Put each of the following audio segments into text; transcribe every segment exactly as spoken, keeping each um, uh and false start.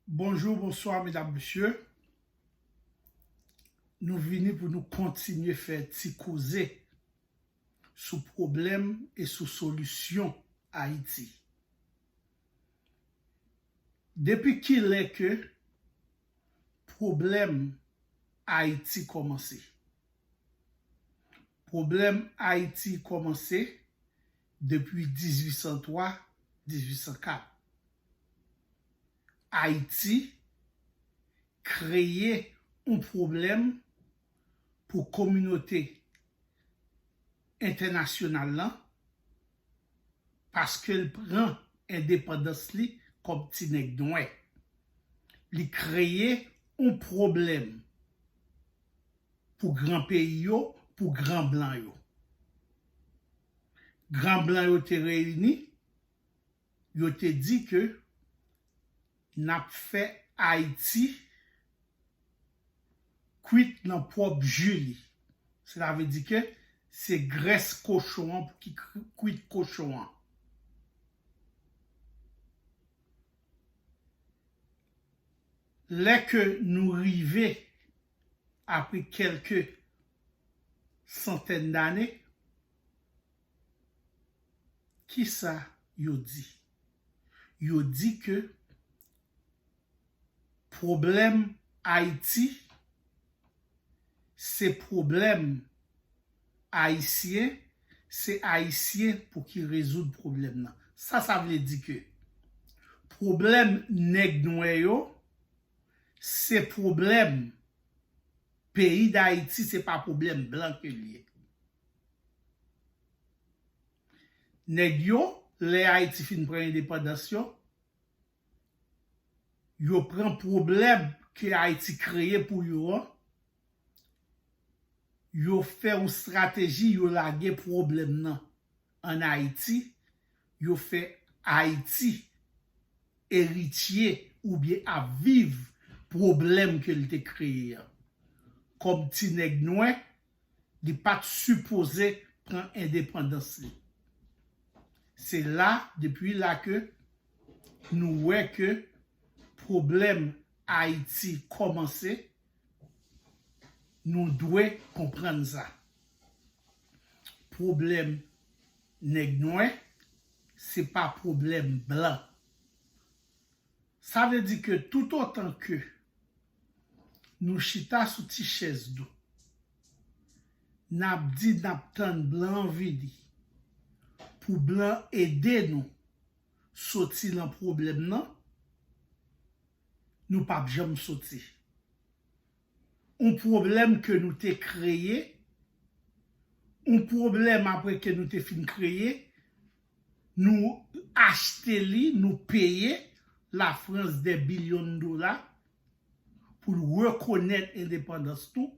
Bonjou, bonswa, medam, mesye. Nou vini pou nou kontinye fè ti koze sou pwoblèm e sou solisyon Ayiti. Depi kilè ke pwoblèm Ayiti kòmanse? Pwoblèm Ayiti kòmanse depi dizuit san twa, dizuit san kat. Ayiti kreye yon pwoblèm pou kominote entènasyonal lan, paske l pran endepandans li kòm ti nèg nwè. Li kreye yon pwoblèm pou gran peyi yo, pou gran blan yo. Gran blan yo te reyini, yo te di ke n ap fè Ayiti kwit nan pwòp ji li. Sètadi ke se grès kochon an pou ki kwi-, kwit kochon an. Lè ke nou rive apre kèlke santèn dane, kisa yo di? Yo di ke pwoblèm Ayiti se pwoblèm Ayisyen, se Ayisyen pou ki rezoud pwoblèm nan. Sa, sa vle di ke pwoblèm nèg nwè yo, se pwoblèm peyi Dayiti, se pa pwoblèm blan ke l ye. Nèg yo, lè Ayiti fin pran endepandans yo, yo pran pwoblèm ke Ayiti kreye pou yo an, yo fè yon estrateji, yo lage pwoblèm nan ann Ayiti, yo fè Ayiti eritye oubyen ap viv pwoblèm ke l te kreye an. Kòm ti nèg nwè, li pa t sipoze pran endepandans li. Se la, depi la ke nou wè ke pwoblèm Ayiti kòmanse, nou dwe konprann sa. Pwoblèm nèg nwè, se pa pwoblèm blan. Sa vle di ke toutotan ke nou chita sou ti chèz nou, n ap di n ap tann blan an vini pou blan ede nou soti nan pwoblèm nan, nou p ap janm soti. Yon pwoblèm ke nou te kreye, yon pwoblèm apre ke nou te fin kreye, nou achte li, nou peye Lafrans dè bilyon dola pou l rekonèt endepandans nou.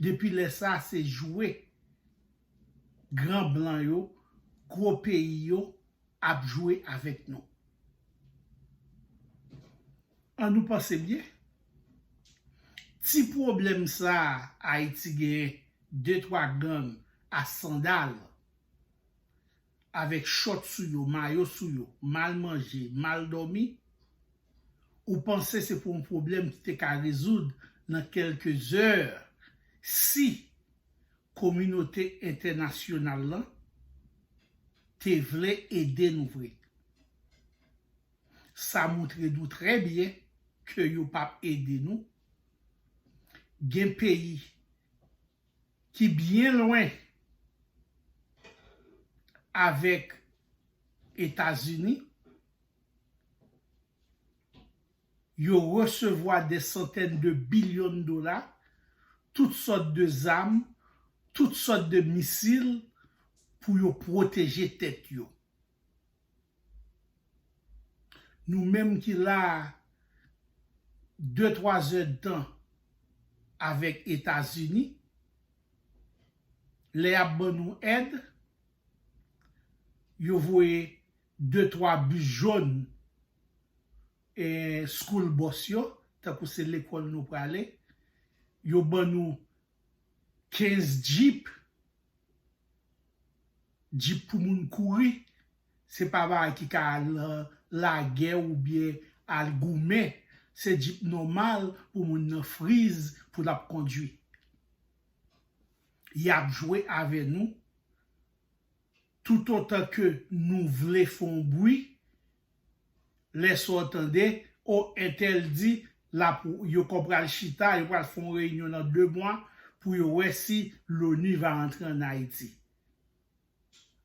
Depi lè sa a, se jwe gran blan yo, gwo peyi yo ap jwe avèk nou. An nou panse byen. Ti pwoblèm sa a, Ayiti genyen de twa gang a sandal avèk chòt sou yo, mayo sou yo, mal manje, mal dòmi, ou panse se pou yon pwoblèm ki te ka rezoud nan kèlke zè si kominote entènasyonal lan te vle ede nou vre. Sa montre nou trè byen ke yo p ap ede nou. Gen peyi ki byen lwen avèk Etazini, yo resevwa dè santèn de bilyon dola, tout sòt de zam, tout sòt de misil pou yo pwoteje tèt yo. Nou menm ki la a de twa zèdtan avèk Etazini, lè y ap ban nou èd, yo voye de twa bis jòn, e, school bus yo, tankou se lekòl nou prale, yo ban nou kenz djip, djip pou moun kouri, se pa bagay ki ka al nan lagè oubyen al goumen, se djip nòmal pou moun nan friz pou l ap kondui. Y ap jwe avè nou toutotan ke nou vle fè yon bri, lè sa w tande, o, entèl di, l ap, yo kò pral chita, yo pral fè yon reyinyon nan de mwa pou yo wè si l'ONU va antre ann Ayiti.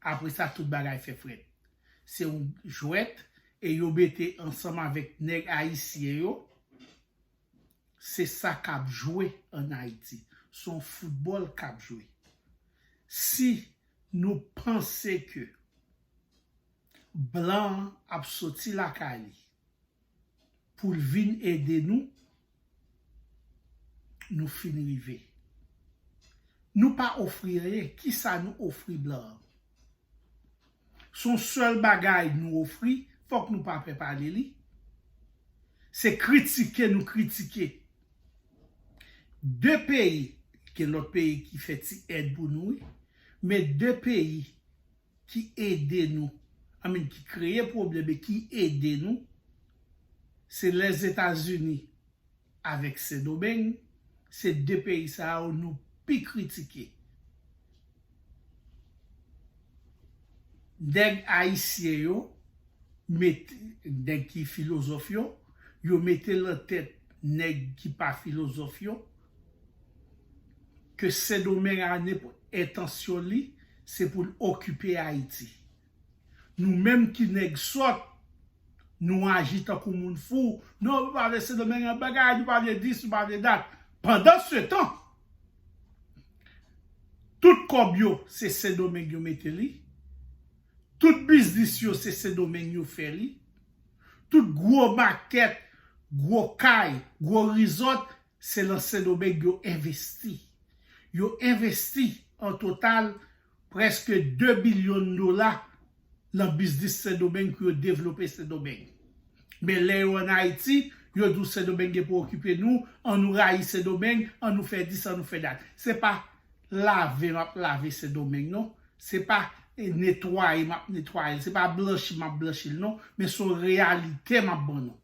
Apre sa, tout bagay fè frèt. Se yon jwèt e yo mete ansanm avèk nèg ayisyen yo. Se sa k ap jwe ann Ayiti. Se yon foutbòl k ap jwe. Si nou panse ke blan an ap soti lakay li pou l vin ede nou, nou fin rive. Nou pa ofri anyen. Kisa nou ofri blan an? Se yon sèl bagay nou ofri, fòk nou pa pè pale li. Se kritike nou kritike. De peyi, gen lòt peyi ki fè ti èd pou nou, wi. Men de peyi ki ede nou, I mean, ki kreye pwoblèm e ki ede nou, se Lèzetazini avèk Sendomeng, se de peyi sa yo nou pi kritike. Nèg ayisyen yo, met, nèg ki filozòf yo, yo mete nan tèt nèg ki pa filozòf yo, ke Sendomeng a nenpòt entansyon li, se pou l okipe Ayiti. Nou menm ki nèg sòt, nou aji tankou moun fou. Non, nou pa vle Sendomeng an bagay, nou pa vle dis, nou pa vle dat. Pandansetan, tout kòb yo, se Sendomeng yo mete li. Tout biznis yo, se Sendomeng yo fè li. Tout gwo makèt, gwo kay, gwo rizòt, se nan Sendomeng yo envesti. Yo envesti an total prèske de bilyon dola nan biznis Sendomeng pou yo devlope Sendomeng. Men lè yo ann Ayiti, yo di w Sendomeng gen pou okipe nou, ann nou rayi Sendomeng, ann nou fè dis, ann nou fè dat. Se pa lave m ap lave Sendomeng non. Se pa, eh, netwaye m ap netwaye l. Se pa blanchi m ap blanchi l non. Men se yon reyalite m ap ban nou.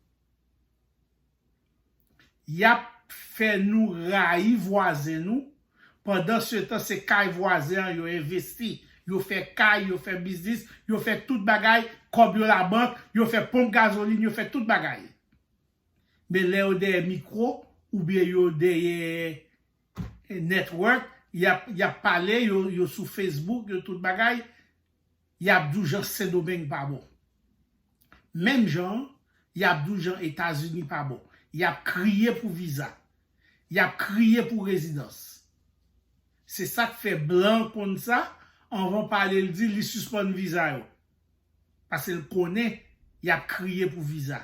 Y ap fè nou rayi vwazen nou. Pandansetan, se kay vwazen an yo envesti. Yo fè kay, yo fè biznis, yo fè tout bagay, kòb yo labank, yo fè ponp gazolin, yo fè tout bagay. Men lè yo dèyè mikwo, oubyen yo dèyè, eh, network, y ap, y ap pale, yo, yo sou Facebook, yo tout bagay, y ap di w jan Sendomeng pa bon. Menm jan an, y ap di w jan Etazini pa bon. Y ap kriye pou viza. Y ap kriye pou rezidans. Se sa k fè blan an konn sa, anvan pale l di li sispann viza yo. Paske l konnen y ap kriye pou viza.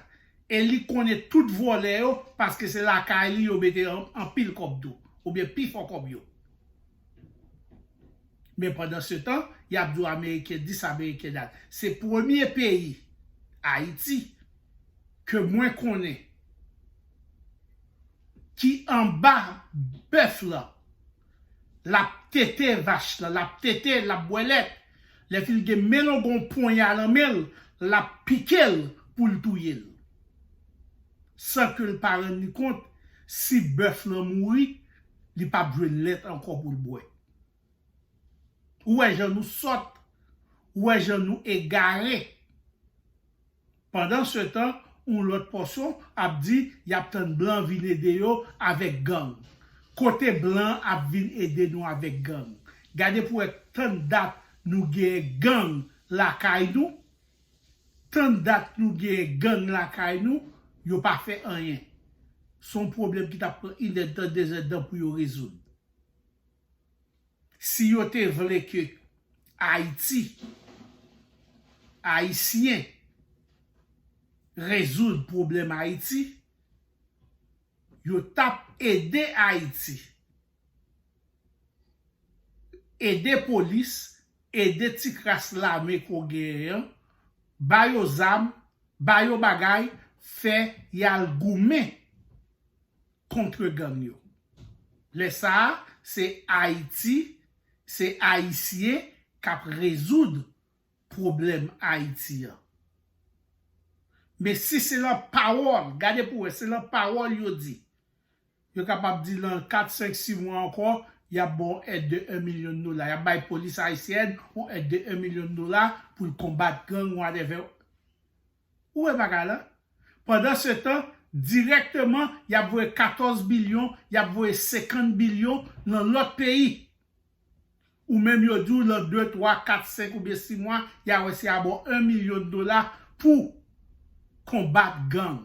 E li konnen tout vòlè yo, paske se lakay li yo mete an-, anpil kòb tou, oubyen pifò kòb yo. Men pandansetan, y ap di w Ameriken dis, Ameriken dat. Se premye peyi, Ayiti, ke mwen konnen ki anba bèf lan, l ap tete vach lan, l ap tete, l ap bwè lèt. Lè fin gen melongon ponya nan men l, l ap pike l pou l touye l. San ke l pa rann li kont, si bèf lan mouri, li p ap jwenn lèt ankò pou l bwè. Ou wè jan nou sòt, ou wè jan nou egare. Pandansetan, yon lòt pòsyon ap di y ap tann blan vin ede yo avèk gang. Kote blan ap vin ede nou avèk gang? Gade pou wè tann dat nou genyen gang lakay nou. Tann dat nou genyen gang lakay nou, yo pa fè anyen. Se yon pwoblèm ki t ap pran inèdtan, dezèdtan pou yo rezoud. Si yo te vle ke Ayiti, Ayisyen, rezoud pwoblèm Ayiti, yo t ap ede Ayiti. Ede polis, ede ti kras lame ke w genyen an, ba yo zam, ba yo bagay, fè y al goumen kont gang yo. Lè sa a, se Ayiti, se Ayisyen k ap rezoud pwoblèm Ayiti an. Men si se lan pawòl, gade pou wè, se lan pawòl yo di. Yo kapab di lan kat, senk, sis mwa ankò, y ap ba w èd de en milyon dola. Y ap bay polis ayisyèn yon èd de en milyon dola pou l konbat gang, whatever. Ou wè bagay la? Pandan se tan, dirèkteman, y ap voye katòz bilyon, y ap voye senkant bilyon lan lòt peyi. Ou menm yo di w lan de, twa, kat, senk oubyen sis mwa, y a wè si y a ba w en milyon dola pou konbat gang.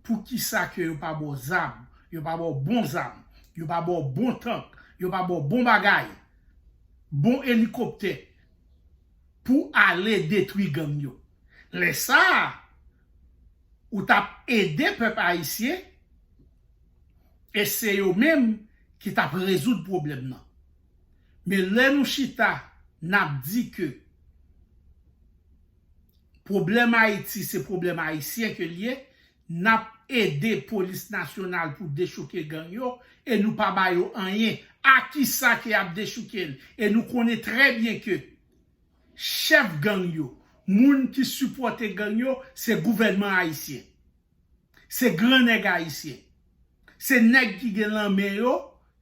Poukisa ke yo pa ba w zam, yo pa ba w bon zam, yo pa ba w bon tank, yo pa ba w bon bagay, bon elikoptè pou ale detwi gang yo? Lè sa a, ou t ap ede pèp ayisyen e se yo menm ki t ap rezoud pwoblèm nan. Men lè nou chita, n ap di ke pwoblèm Ayiti se pwoblèm ayisyen ke l ye, n ap ede polis nasyonal pou dechouke gang yo e nou pa ba yo anyen. A kisa ke y ap dechouke l? E nou konnen trè byen ke chèf gang yo, moun ki sipòte gang yo, se gouvènman ayisyen. Se gran nèg ayisyen. Se nèg ki gen lanmen yo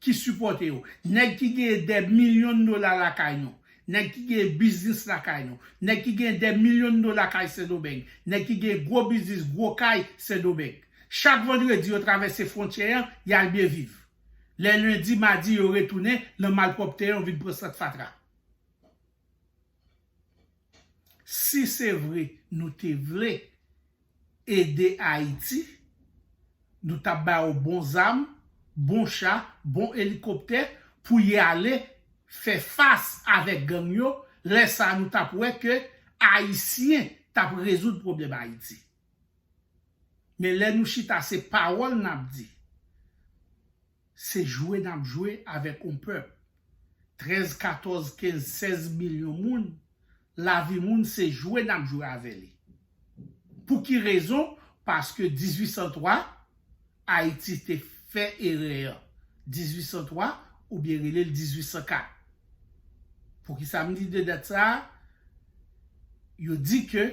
ki sipòte yo. Nèg ki gen dè milyon dola lakay nou. Nèg ki gen biznis lakay nou. Nèg ki gen dè milyon dola kay Sendomeng. Nèg ki gen gwo biznis, gwo kay Sendomeng. Chak vandredi, yo travèse fwontyè an, y al byen viv. Lè lendi, madi, yo retounen lan malpwòpte an, vin pran sant fatra. Si se vre nou te vle ede Ayiti, nou t ap ba yo bon zam, bon cha, bon elikoptè pou y ale fè fas avèk gang yo. Lè sa a, nou t ap wè ke Ayisyen t ap rezoud pwoblèm Ayiti. Men lè nou chita, se pawòl n ap di. Se jwe n ap jwe avèk yon pèp. Trèz, katòz, kenz, sèz milyon moun, lavi moun se jwe n ap jwe avè li. Pou ki rezon? Paske dizuit san twa, Ayiti te fè erè an. Dizuit san twa, oubyen rele l dizuit san kat. Poukisa m di de dat sa a? Yo di ke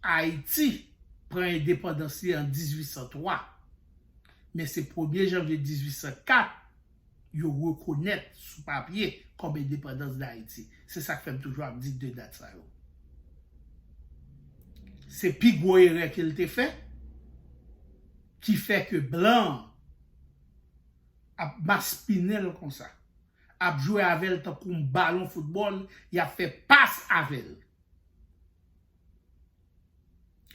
Ayiti pran endepandans li an dizuit san twa. Men se premye janvye dizuit san kat yo rekonèt sou papye kòm endepandans Dayiti. Se sa k fè m toujou ap di de dat sa yo. Se pi gwo erè ke l te fè, ki fè ke blan an ap maspinen l konsa, ap jwe avè l tankou yon balon foutbòl, y ap fè pas avè l.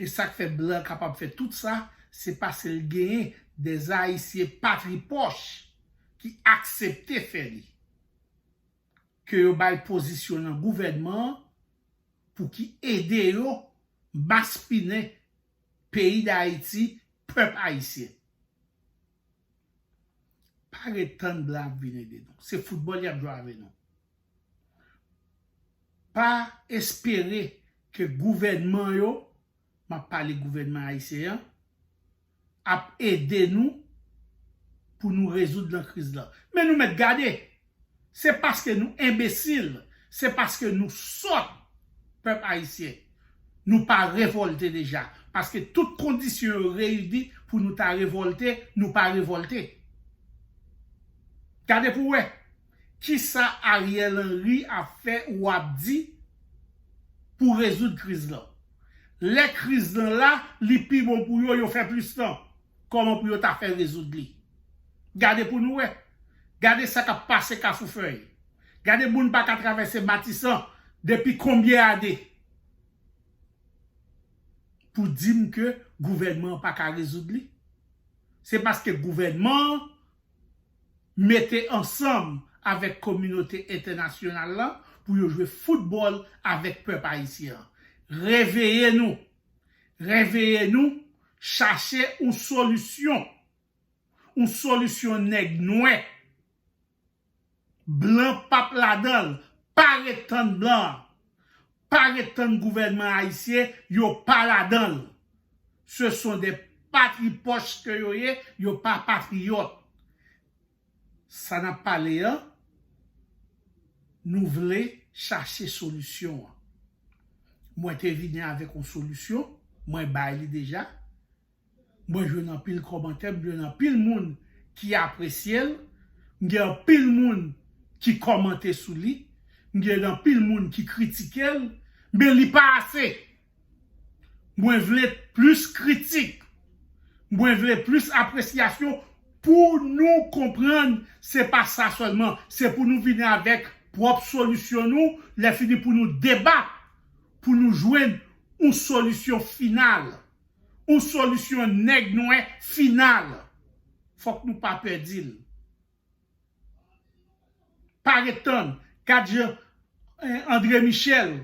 E sa k fè blan kapab fè tout sa, se paske l genyen dè Ayisyen patripòch ki aksepte fè li. Ke yo bay pozisyon nan gouvènman an pou ki ede yo maspinen peyi Dayiti, pèp ayisyen. Pa ret tann blan ap vin ede nou. Se foutbòl y ap jwe avè nou. Pa espere ke gouvènman yo, m ap pale gouvènman ayisyen an, ap ede nou pou nou rezoud nan kriz lan. Men nou mèt gade, se paske nou enbesil, se paske nou sòt, pèp ayisyen. Nou pa revòlte deja, paske tout kondisyon yo reyini pou nou ta revòlte, nou pa revòlte. Gade pou wè, kisa Ariel Henry ap fè ou ap di pou rezoud kriz lan? Lè kriz lan la, li pi bon pou yo, yo fè plis tan. Kòman pou yo ta fè rezoud li? Gade pou nou wè. Gade sa k ap pase Kafou Fèy. Gade moun pa ka travèse Matisan depi konbyen ane? Pou di m ke gouvènman an pa ka rezoud li? Se paske gouvènman an mete ansanm avèk kominote entènasyonal la pou yo jwe foutbòl avèk pèp ayisyen an. Reveye nou! Reveye nou! Chache yon solisyon! Yon solisyon nèg nwè! Blan p ap ladan l. Pa ret tann blan an. Pa ret tann gouvènman ayisyen, yo pa ladan l. Ce sont des patripòch ke yo ye, yo pa patriyòt. Sa n ap pale an, nou vle chache solisyon an. Mwen te vini avèk yon solisyon, mwen bay li deja. Mwen jwenn anpil kòmantè, mwen jwenn anpil moun ki apresye l. M gen anpil moun ki kòmante sou li. M gen anpil moun ki kritike l. Men li pa ase. Mwen vle plis kritik. Mwen vle plis apresyasyon pou nou konprann se pa sa sèlman. Se pou nou vini avèk pwòp solisyon nou, lè fini pou nou deba, pou nou jwenn yon solisyon final. Yon solisyon nèg nwè final. Fòk nou pa pè di l. Pa ret tann, gad jan eh, André Michel,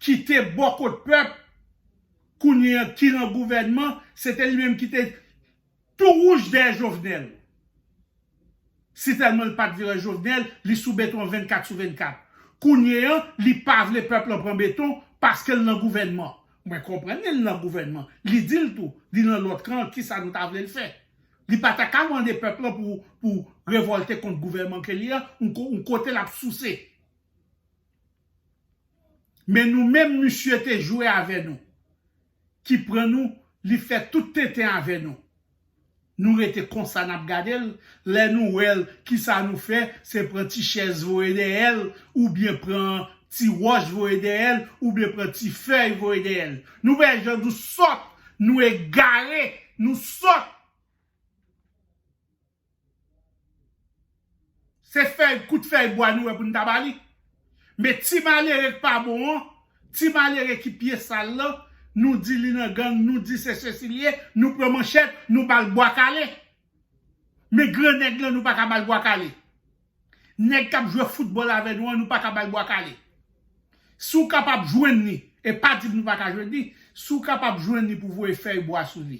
ki te bò kot pèp, kounye a ki nan gouvènman, se te li menm ki te tou wouj dèyè Jovenel. Si tèlman li pa t vle wè Jovenel, li sou beton an vennkat sou vennkat. Kounye a, li pa vle pèp lan pran beton paske l nan gouvènman. Mwen konprann li nan gouvènman. Li di l tou, li nan lòt kan, kisa nou ta vle l fè? Li pa ta ka mande pèp lan pou, pou revòlte kont gouvènman ke li an, yon ko- yon kote l ap souse. Men nou menm, misye te jwe avè nou, ki pran nou, li fè tout tenten avè nou. Nou rete konsa, n ap gade l. Lè nou wè l, kisa nou fè? Se pran ti chèz voye dèyè l, oubyen pran ti wòch voye dèyè l, oubyen pran ti fèy voye dèyè l. Nou wè jan nou sòt, nou egare, nou sòt. Se fèy, kout fèy bwa nou wè pou n ta ba li. Men ti malere k pa bon an, ti malere ki pye sal lan, nou di li nan gang, nou di se sesi li ye, nou pran manchèt, nou ba l bwa kale. Men gran nèg lan, nou pa ka ba l bwa kale. Nèg k ap jwe foutbòl avè nou an, nou pa ka ba l bwa kale. Si w kapab jwenn li, e pa di m nou pa ka jwenn li, si w kapab jwenn li pou voye fèy bwa sou li,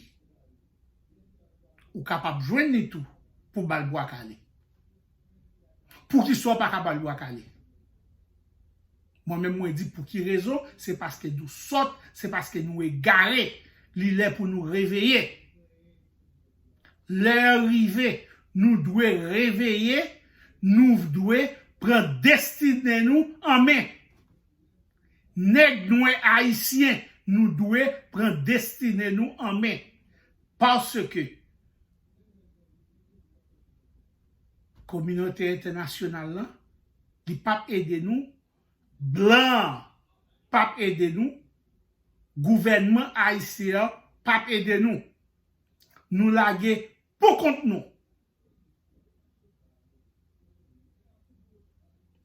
ou kapab jwenn li tou pou ba l bwa kale. Poukisa w pa ka ba l bwa kale? Mwen menm, mwen di pou ki rezon? Se paske nou sòt, se paske nou egare. Li lè pou nou reveye. Lè a rive, nou dwe reveye, nou dwe pran destine nou an men. Nèg nwè ayisyen, nou dwe pran destine nou an men. Paske kominote entènasyonal lan, li p ap ede nou, blan an p ap ede nou, gouvènman ayisyen an p ap ede nou. Nou lage pou kont nou.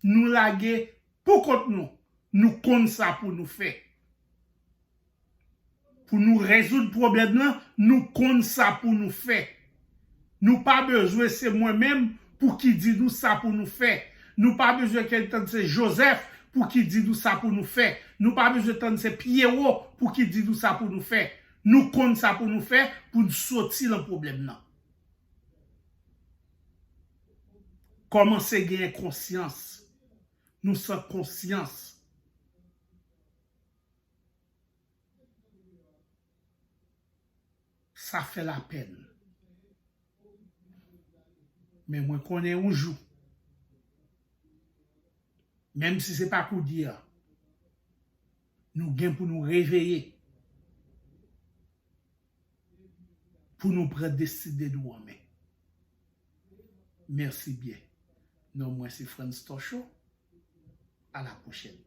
Nou lage pou kont nou. Nou konn sa pou nou fè. Pou nou rezoud pwoblèm nan, nou konn sa pou nou fè. Nou pa bezwen se mwen menm pou ki di nou sa pou nou fè. Nou pa bezwen ke tann se Joseph pou ki di nou sa pou nou fè. Nou pa bezwen tann se Pierrot pou ki di nou sa pou nou fè. Nou konn sa pou nou fè pou n soti nan pwoblèm nan. Kòmanse genyen konsyans. Nou san konsyans. Sa fè lapèn. Men mwen konnen yon jou, menm si se pa kounye a, nou gen pou nou reveye. Pou nou pran destine nou an men. Mèsi byen. Non mwen se Frantz Torchon. A la pwochèn.